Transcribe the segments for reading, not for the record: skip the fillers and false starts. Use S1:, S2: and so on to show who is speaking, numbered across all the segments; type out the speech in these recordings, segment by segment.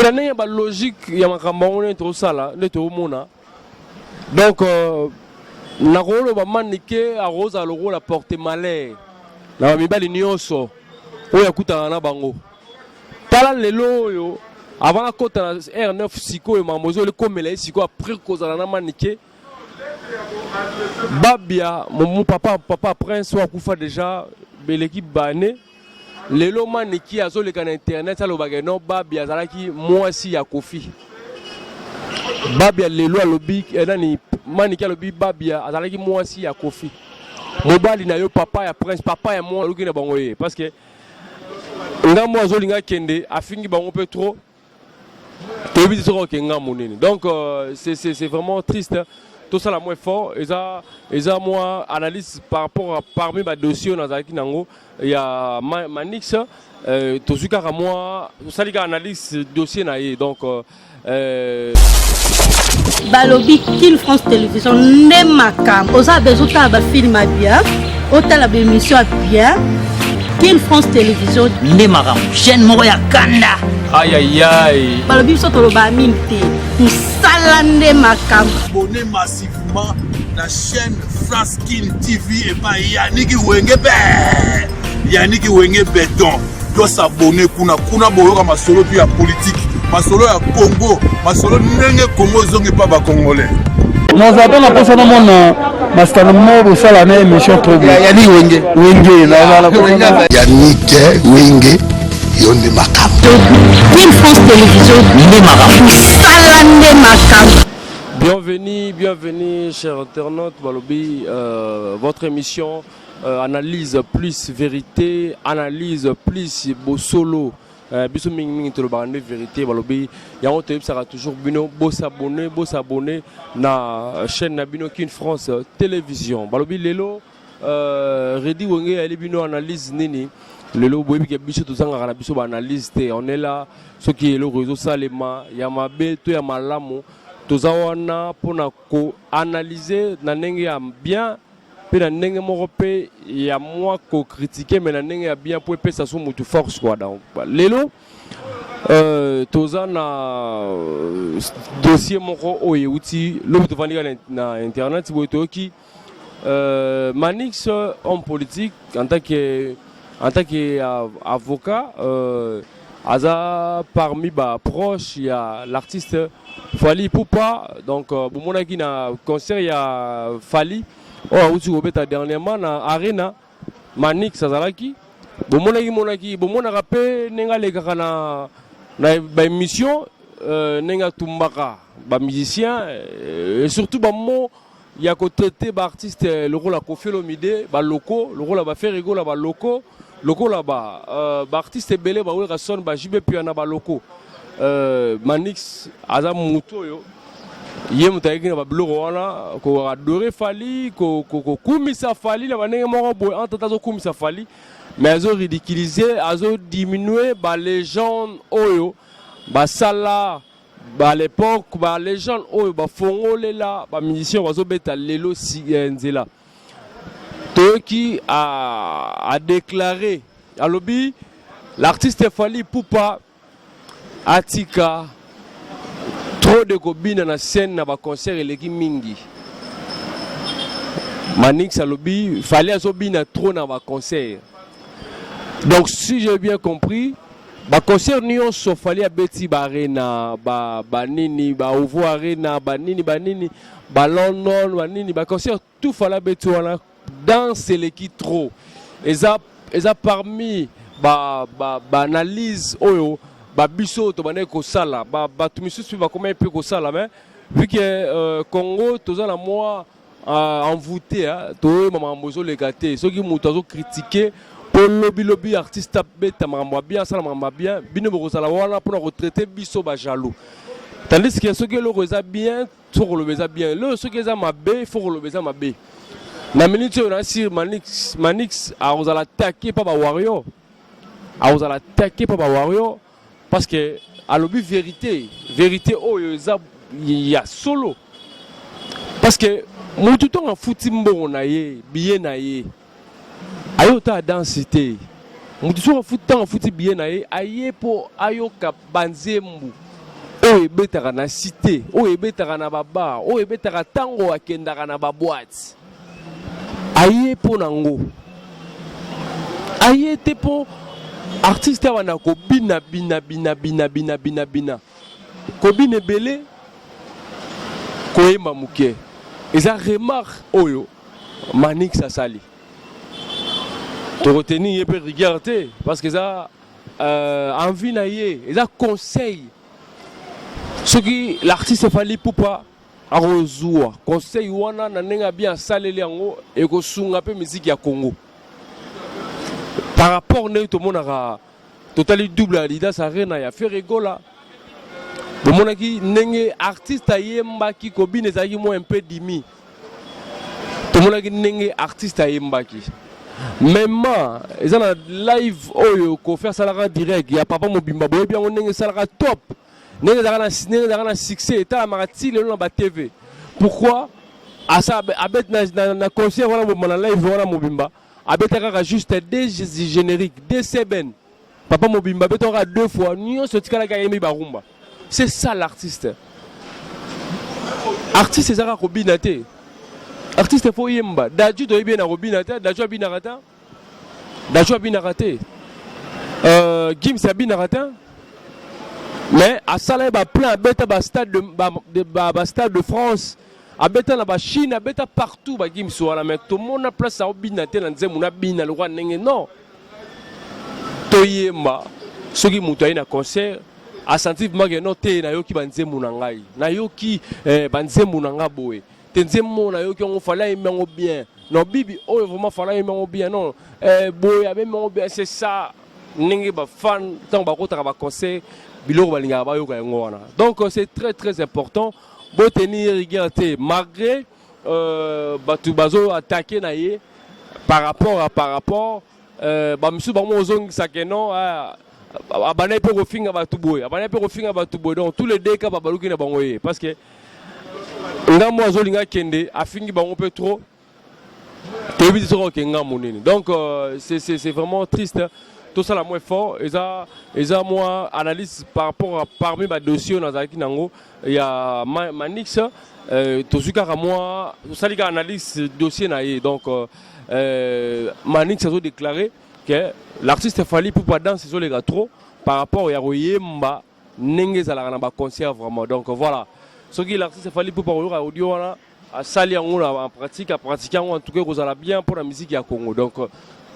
S1: Mpe na ndenge ya balogique ya makambo yango ndenge tozosala nde tozomona. Donc nakoloba Manike akozala lokola porte malheur na bamibali nyonso oyo akutana na bango. Tala lelo oyo avant akota na R9, sikoyo makambo ezokomela ye sikoyo après kozala na Manike. Babia mon papa, papa Prince oyo akufa déjà beleki bane. Lelo Maniki azoleka na internet, alobaka no Babia azalaki mwasi ya Kofi. Babia lelo alobi nani, Maniki alobi Babia azalaki mwasi ya Kofi. Mobali na yo, papa ya Prince, papa ya mwana, aluki na bango ye parce que ngambo azolinga akende, afingi bango mpe trop. Toyebi te soki oke ngambo nini. Donc c'est vraiment triste. Tosala mwa effort. Eza mwa analyse par rapport à parmi badossier oyo nazalaki nango ya Manix. Tozwi kaka mwa, tosali kaka analyse dossier na ye. Donc
S2: Balobi Kin France Télévision nde makambo. Oza besoin otala bafilm ya bien, otala baémission ya bien, Kin France Télévision
S3: nde makambo, chaîne moko ya kanda.
S1: Ayayay.
S2: Balobi biso toloba mingi te, mosala nde makambo.
S4: Abonnez massivement na chaîne France Kin TV epai Yaniki Wenge be Yaniki Wenge Beton. Tos'abonner kuna kuna, boyoka masolo tu ya politike, masolo ya Congo, masolo ndenge Congo ezongi mpa bacongolais.
S5: Naza mpe na mposa namona masitano mo bosala na émission trop.
S4: Yaniki Wenge.
S5: Wenge, nazala.
S4: Yanike Wenge, yo nde makambo.
S2: Kin France Télévision
S3: nde makambo.
S2: Mosala nde makambo.
S1: Bienvenue, bienvenue, chers internautes. Balobi, votre émission analyse plus vérité, analyse plus bosolo. Biso mingi mingi tolobaka nde vérité. Balobi yango toyebisaka toujours bino bos'abonner, bos'abonner na chaîne na bino Kin France Télévision. Balobi lelo Redi Wenge ayeli bino analyse nini lelo? Boyebi ke biso tozangaka na biso baanalyse te. On est là, soki eloko ezosalema ya mabe to ya malamu, toza wana mpona koanalyse na ndenge ya bien mpe na ndenge moko mpe ya mwa kocritiquer, mais na ndenge ya bien mpo epesa so motu force quoi. Donc lelo toza na dossier moko oyo euti lobi. Tovandi kaka na internet boye, toyoki Manix, homme politique, en tant que avocat, aza parmi baproche ya l'artiste Fally Ipupa. Donc bomonaki na concert ya Fally oyo awuti kobeta dernièrement na Arena, Manix azalaki. Bomonaki monaki, bomonaka mpe ndenge alekaka na baémission, ndenge atumbaka bamusicien et surtout bamo ya kotraiter baartiste lokola Koffi Olomide baloko, lokola baFerre Gola baloko, lokola baartiste ebele bawelaka son, baJB Mpiana baloko. Manix aza motu oyo ye moto ayeki na babiloko wana koadorer Fally, kokumisa Fally na bandenge moko boye. Entre azokumisa Fally, mais azoridiculiser, azodiminuer balégende oyo basala ba l'époque, balégende oyo bafongolela bamusicien bazobeta lelo si, nzela. Toyoki adéclarer, alobi l'artiste Fally Ipupa atika trop de kobina na scène na baconcert, eleki mingi. Manix alobi Fally azobina trop na baconcert. Donc si j'ai bien compris, baconcert nyonso Fally abeti, baarena, banini, baOVO Arena, banini banini, balondon, banini, baconcert tout Fally abeti wana, danse eleki trop. Eza parmi baanalyse ba oyo babiso oyo tobandaki kosala, bato misusu mpe bakomaki mpe kosala. Mais vu que Congo toza na mwa envoûté, toyeba makambo ezoleka te. Soki moto azocritiquer mpo lobilobi artiste abeta makambo ya bien, asala makambo ya bien, bino bokozala wana mpona kotraiter biso bajaloux. Tandis que soki eloko eza bien, faut koloba eza bien. Lelo soki eza mabe, faut koloba eza mabe. Na minute oyo nasir Manix, Manix akozala attaqué mpa bawarrior, akozala attaqué mpa bawarrior parce que alobi vérité, vérité oyo eza ya solo. Parce que motu ntongo afuti mbongo na ye, billet na ye, aye otala danse te. Motu soki afuti, ntango afuti billet na ye, aye mpo ayoka banzembu. Oyo ebetaka na cité, oyo ebetaka na babar, oyo ebetaka ntango akendaka na baboîte. Aye mpo na ngo, aye te mpo artiste abanda kobina bina bina bina bina bina bina, kobina ebele, koyemba moke. Eza remarque oyo Manix asali. Tokotenir ye mpe rigueur te, parce que eza envie na ye, eza conseil. Soki l'artiste Fally Ipupa akozwa conseil wana na ndenge ya bien, asaleli yango, ekosunga mpe miziki ya Congo par rapport ndenge tomonaka. Totali double ya Adidas Arena ya Ferre Gola, bomonaki ndenge artiste ayembaki, kobina ezalaki mwa un peu dimi. Tomonaki ndenge artiste ayembaki mema eza na live oyo Kofi asalaka direct ya papa mobimba. Boyebi yango ndenge esalaka top, ndenge ezalaka na succès, etalamaka ti lelo na batv. Pourquoi asa abet na concert wana mobimba, na live wana mobimba, abeta kaka juste deux générique, deux seben, papa mobimba abeta kaka deux fois, nyonso etikalaki ayembi barumba? C'est ça l'artiste. Artiste eza kaka kobina te. Artiste faut yemba. Dadju, toyebi ye na kobina te. Dadju abinaka te, Dadju abinaka te, Gims abinaka te, mais asala ye baplein, abeta bastade de, ba, de, ba, ba stade de France, abeta na bachine, abeta partout bagims wana, mais tomona place aobina te na nzembo nabina lokwa ndenge non. Toyemba. Soki moto aye na concert, asanti vraiment ke non te, nayoki banzembo na ngai, nayoki banzembo na ngai boye te, nzembo nayoki yango, Fally ayembi yango bien, non bibi oyo vraiment Fally ayembi yango bien, non boye abembi yango bien. C'est ça ndenge bafan ntango bakotaka baconcert, biloko balingaka bayoka yango wana. Donc c'est très très important, botenir rigueur te malgré bato bazo attaquer na ye par rapport bamisusu bango ozongisaka non, abandaki mpe kofinga bato boye, abandaki mpe kofinga bato boye. Donc tous les deux cas babaluki na bango ye, parce que ngambo azolinga akende, afingi bango mpe trop, toyebi te soki oke ngambo nini. Donc c'est vraiment triste. Tosala mwa effort. Eza mwa analyse par rapport à parmi badossier oyo nazalaki nango ya Manix. Tozwi kaka mwa, tosali kaka analyse dossier na ye. Donc Manix azodéclaré que l'artiste Fally Ipupa, danse ezoleka trop par rapport ya koyemba ndenge ezalaka na baconcert vraiment. Donc voilà, soki l'artiste Fally Ipupa koyoka audio wana, asali yango na en pratique, apratique yango, en tout cas ekozala bien mpona musique ya Congo. Donc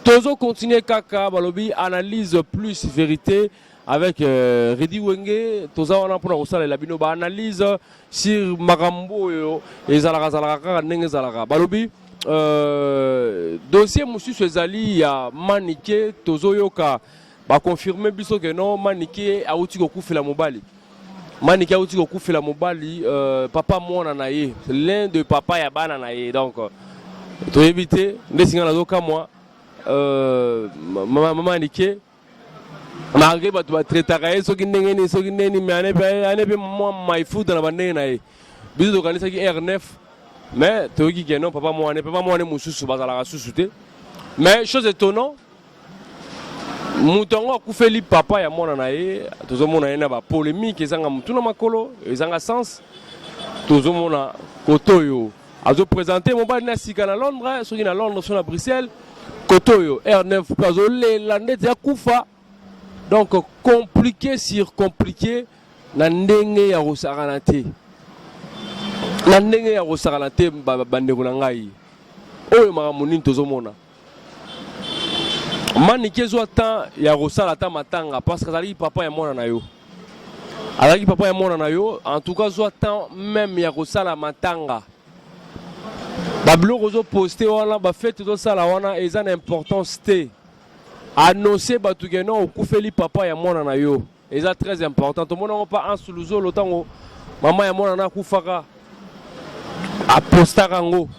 S1: tozocontinue kaka, balobi analyse plus vérité avec Redi Wenge. Toza wana mpona kosalela bino baanalyse sur makambo oyo ezalaka zalaka kaka ndenge ezalaka. Balobi dossier mosusu ezali ya Manike. Tozoyoka baconfirme biso ke non, Manike awuti kokufela mobali. Manike awuti kokufela mobali, papa mwana na ye, l'un de papa ya bana na ye. Donc toyebi te nde singa nazokamwa mama Manike, malgré bato batraitaka ye soki ndenge nini, soki ndenge nini, mais ane mpe mwa maifuta na bandenge na ye. Biso tokanisaki R9, mais toyoki ke non, papa mwana, papa mwana mosusu bazalaka susu te. Mais chose étonnant, moto yango akufeli papa ya mwana na ye, tozomona ye na bapolémique ezanga motu na makolo, ezanga sens. Tozomona kote oyo azoprésente mobali na sika na Londres, soki na Londres, soki na Bruxelles, kote oyo R9 mpe azolela ndeti akufa. Donc compliqué sur compliqué, na ndenge ya kosakana te, na ndenge ya kosakana te. Bandeko na ngai, oyo makambo nini tozomona? Maniki, ezwa temps ya kosala ata matanga, parce que azalaki papa ya mwana na yo, azalaki papa ya mwana na yo. En tout cas, zwa temps même ya kosala matanga. Babiloko ozoposte wana, bafete ozosala wana, eza na importance te. Annonce bato ke non, okufeli papa ya mwana na yo, eza très important. Tomona yango mpa Ansuluzolo, ntango mama ya mwana na akufaka, apostaka yango,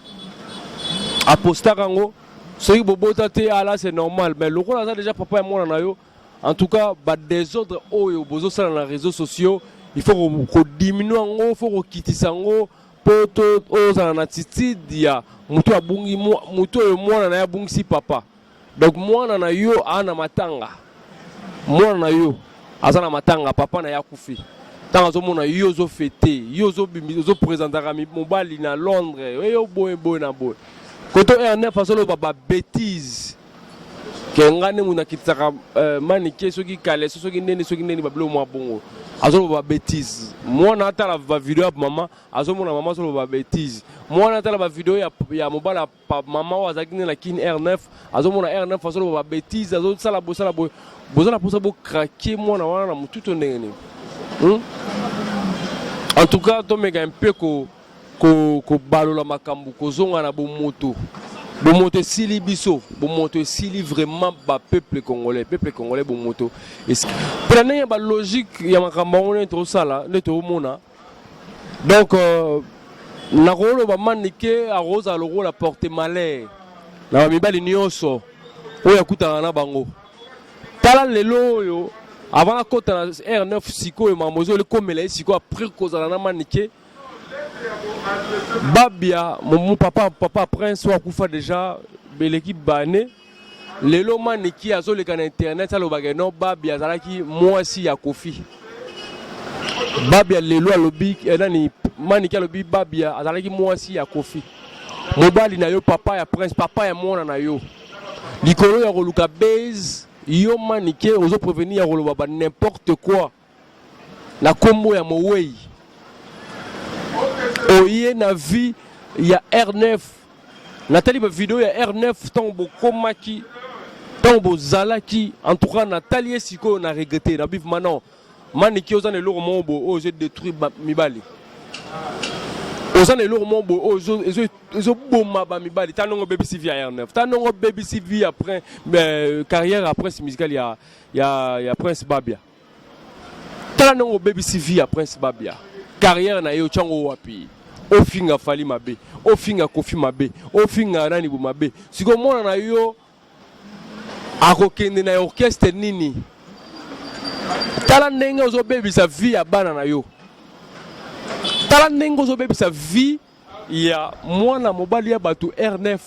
S1: apostaka yango. Soki bobota te, ala c'est normal, mais lokola aza déjà papa ya mwana na yo, en tout cas badésordre oyo bozosala na réseaux sociaux, il faut kodiminue yango, faut kokitisa yango, mpo to ozala na attitude ya motu abungi, motu oyo mwana na ye abungisi papa. Donc mwana na yo aa na matanga, mwana na yo aza na matanga, papa na ye akufi. Ntango azomona yo ozofete, yo ozopresentaka mobali na Londres, yo boye boye na boye. Koto R9 azoloba ba bêtises. Ke nga nde moto nakitisaka euh, manike soki kaleso soki ndeni soki ndeni babiloko mwa bongo. Azoloba ba bêtises. Mwana atala ba video ya mama, azomona mama azoloba ba bêtises. Mwana atala ba video ya, ya mobala pa mama oyo azalaki nde na kin R9, azomona R9 azoloba ba bêtises, azosala bosala boye. Boza na posa bo craquer mwana wana na mutu to ndenge nini? Hmm? En tout cas, tomeka un peu ko kobalola makambo, kozonga na bomoto. Bomoto esili biso, bomoto esili vraiment ba peuple congolais, peuple congolais bomoto. Mpe na ndenge ba logique ya makambo yango nde tozosala, nde tozomona. Donc euh, nakoloba Manike akozala lokola porte malheur na ba mibali nyonso oyo akutana na bango. Tala lelo oyo avant akota na R9 sikoyo makambo ezokomela ye sikoyo après kozala na Manike. Babia mon papa, papa Prince oyo akufa deja beleki bane lelo Manike azoleka na internet alobaka non Babia azalaki mwasi ya Kofi. Babia lelo alobi eh, nani Manike alobi Babia azalaki mwasi ya Kofi, mobali na yo, papa ya Prince, papa ya mwana na yo, likolo ya koluka base yo Manike ozo prévenir ya koloba ba n'importe quoi na kombo ya mowei. Oye na vie ya R9, natali ba video ya R9 ntango bokomaki, ntango bozalaki, en tout cas natali ye sikoyo na regrette na bive manon Manike oza na eloko moko boye oyo ezo détruire mibali, oza na eloko moko boye oyo ezoboma ba mibali. Ta ndongo obebisi vie ya R9, ta ndongo obebisi vie ya prince, carrière ya prince musical ya, ya, ya Prince Babia. Tala ndongo obebisi vie ya Prince Babia, carrière na ye otyango wapi? Ofinga Fally mabe, ofinga Kofi mabe, ofinga nani bo mabe. Sikoyo mwana na yo akokende na orchestre nini? Tala ndenge ozobebisa vie ya bana na yo, tala ndenge ozobebisa vie ya mwana mobali ya bato R9.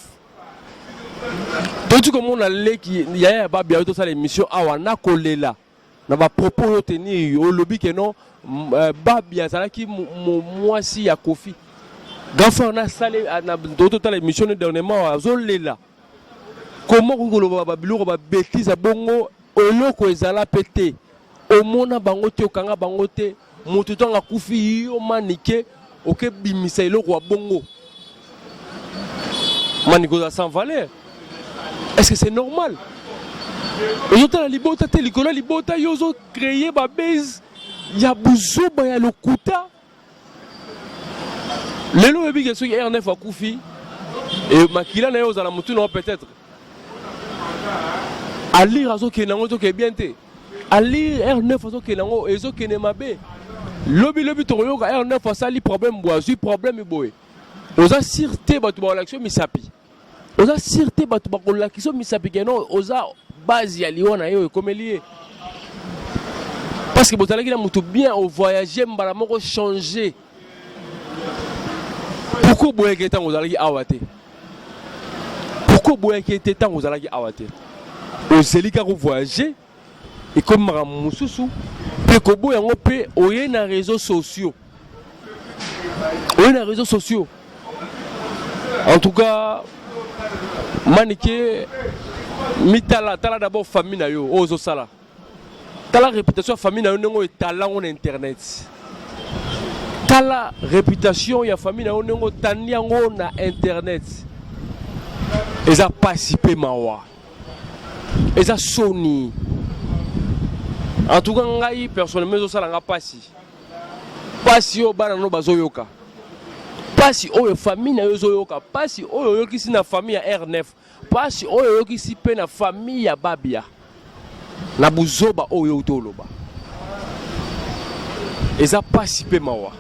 S1: Toti komona leki yaya ya Babia oyo tosala émission awa na kolela na ba propos oyo tenir, olobi ke non Babia azalaki mwasi ya Kofi. Grand frère na sale na totala émission dernièrement azolela. Comment okoki koloba ba biloko ba bêtises ya bongo, eloko ezala pe te, omona bango te, okanga bango te, moto ntango akufi yo Manike okebimisa eloko ya bongo. Manike oza sans valeur. Est-ce que c'est normal? Ozotala libota te, likolo ya libota yo ozo créer ba base ya buzoba ya lokuta. Lelo oyebi ke soki R9 akufi e makila na ye ozala motu na yo peut-être alire azokende yango ezokende bien te, alire R9 azokende yango ezokende mabe. Lobi lobi tokoyoka R9 asali problème boye, azwi problème boye. Oza sûr te bato bakolakisa yo misapi, oza sûr te bato bakolakisa yo misapi ke non oza base ya liwa na ye oyo ekomeli ye, parce que bozalaki na motu bien, ovoyage mbala moko changer. Pourquoi oboyaki ntango ozalaki awa te? Pourquoi oboyaki te ntango ozalaki awa te? Ozeli kaka ovoyage, ekomi makambo mosusu mpe koboya yango mpe oye na réseaux sociaux, oye na réseaux sociaux. En tout cas Manike, mitala tala d'abord famille na yo oyo ozosala, tala réputation ya famille na yo ndenge oyo etalango na internet, tala réputation ya famille na yo ndenge otandi yango na internet. Eza pasi pe mawa, eza soni. En tout cas ngai personnellement ezosala nga pasi, pasi oyo bana no bazoyoka, pasi oyo famille na yo ezoyoka, pasi oyo oyokisi na famille ya R9, pasi oyo oyokisi pe na famille ya Babia na buzoba oyo outi oloba. Eza pasi pe mawa.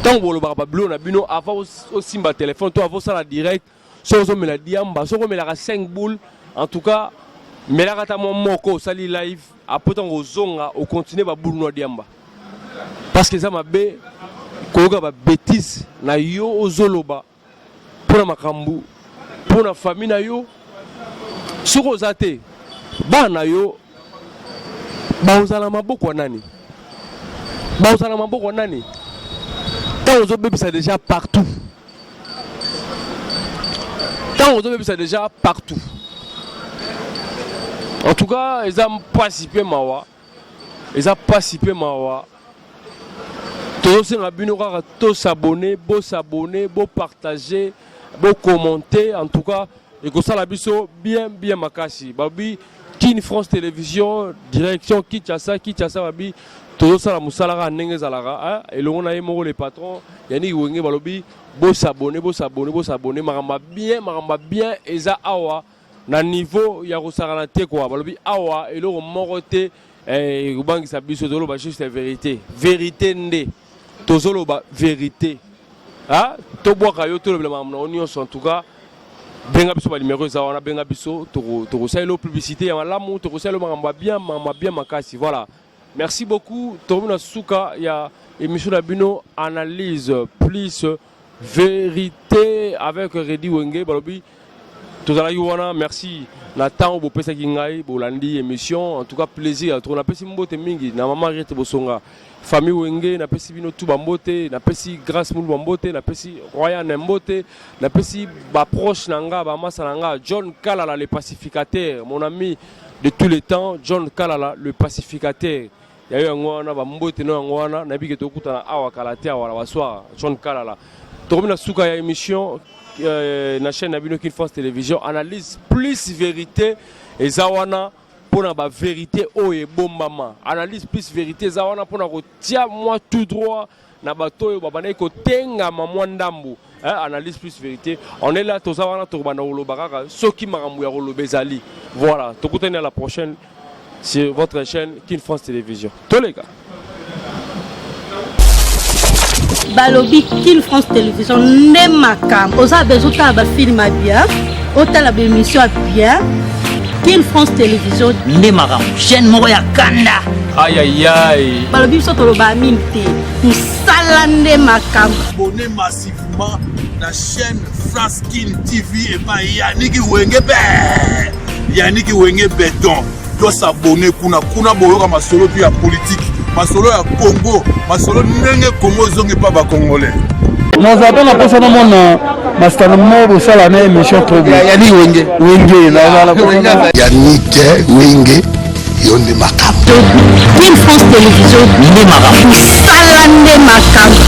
S1: Ntango bolobaka babilo na bino avant osimba telefone to avant osala direct, soki ozomela diamba, soki omelaka 5 boules, en tout cas melaka ata mwa moko osali live, après ntango ozonga ocontinue babulu na diamba, parce que eza mabe koyoka ba bêtises na yo ozoloba mpona makambo mpona famille na yo. Soki oza te, bana na yo bakozala maboko ya nani? Bakozala na maboko ya nani ntango ozobebisa déjà partout? Ntango ozobebisa déjà partout. En tout cas, eza mpasi mpe mawa, eza mpasi mpe mawa. Tozosenga bino kaka tos'abonner, bos'abonner, bopartager, bocommenter. En tout cas, ekosala biso bien bien makasi. Babi Kin France Télévision, direction Kinshasa, Kinshasa. Babi tozosala mosala kaka ndenge ezalaka elongo na ye moko le patron Yaniki Wenge. Balobi bos'abonner, bos'abonner, bos'abonner. Makambo ya bien, makambo ya bien eza awa na niveau ya kosakana te kwa. Balobi awa eloko moko te ekobangisa biso. Tozoloba juste vérité, vérité nde tozoloba, vérité. Tobwaka yo, tolobela makambo na yo nyonso. En tout cas, benga biso, banuméro eza wana. Benga biso, tokosalela yo publicité ya malamu, tokosalela yo makambo ya bien, makambo ya bien makasi. Voilà, merci beaucoup. Tokomi na suka ya émission na bino, Analyse plus vérité avec Redi Wenge. Balobi tozalaki wana. Merci na ntango bopesaki ngai, bolandi émission. En tout cas, plaisir trop. Napesi mbote mingi na mama Rete Bosonga, famille Wenge. Napesi bino tu bambote. Napesi Grâce Mulu bambote, napesi Royan mbote, napesi baproche na nga, bamasa na nga, John Kalala le pacificateur, mon ami de tous les temps, John Kalala le pacificateur. Yayo yango wana, bambote no yango wana. Nayebi ke tokutana awa kala te, awa na basoir. John Kalala, tokomi na suka ya émission na chaîne na bino Kin France Télévision. Analyse plus vérité eza wana mpona bavérité oyo ebombama. Analyse plus vérité eza wana mpona kotia mwa tout droit na bato oyo babandaki kotengama mwa ndambu. Analyse plus vérité, on est là. Toza wana, tokobanda koloba kaka soki makambo ya koloba ezali. Voilà, tokutani à la prochaine sur votre chaîne Kin France Télévision. Toleka.
S2: Balobi Kin France Télévision nde makambo. Oza besoin otala bafilm ya bien, otala baémission ya bien, Kin France Télévision
S3: nde makambo, chaîne moko ya kanda.
S1: Ayayay.
S2: Balobi biso toloba mingi te, mosala nde makambo.
S4: Abonnez massivement na chaîne France Kin TV epai Yaniki Wenge be, Yaniki Wenge Beton. Tos'abonner kuna, kuna boyoka masolo tu ya politike, masolo ya Congo, masolo ndenge Congo ezongi mpa bacongolais.
S5: Naza mpe na mposa namona masitano moko bosala na émission trop.
S6: Yaniki Wenge.
S5: Wenge, nazala.
S6: Yanike Wenge, yo nde makambo.
S2: Kin France Télévision
S3: nde makambo.
S2: Mosala nde makambo.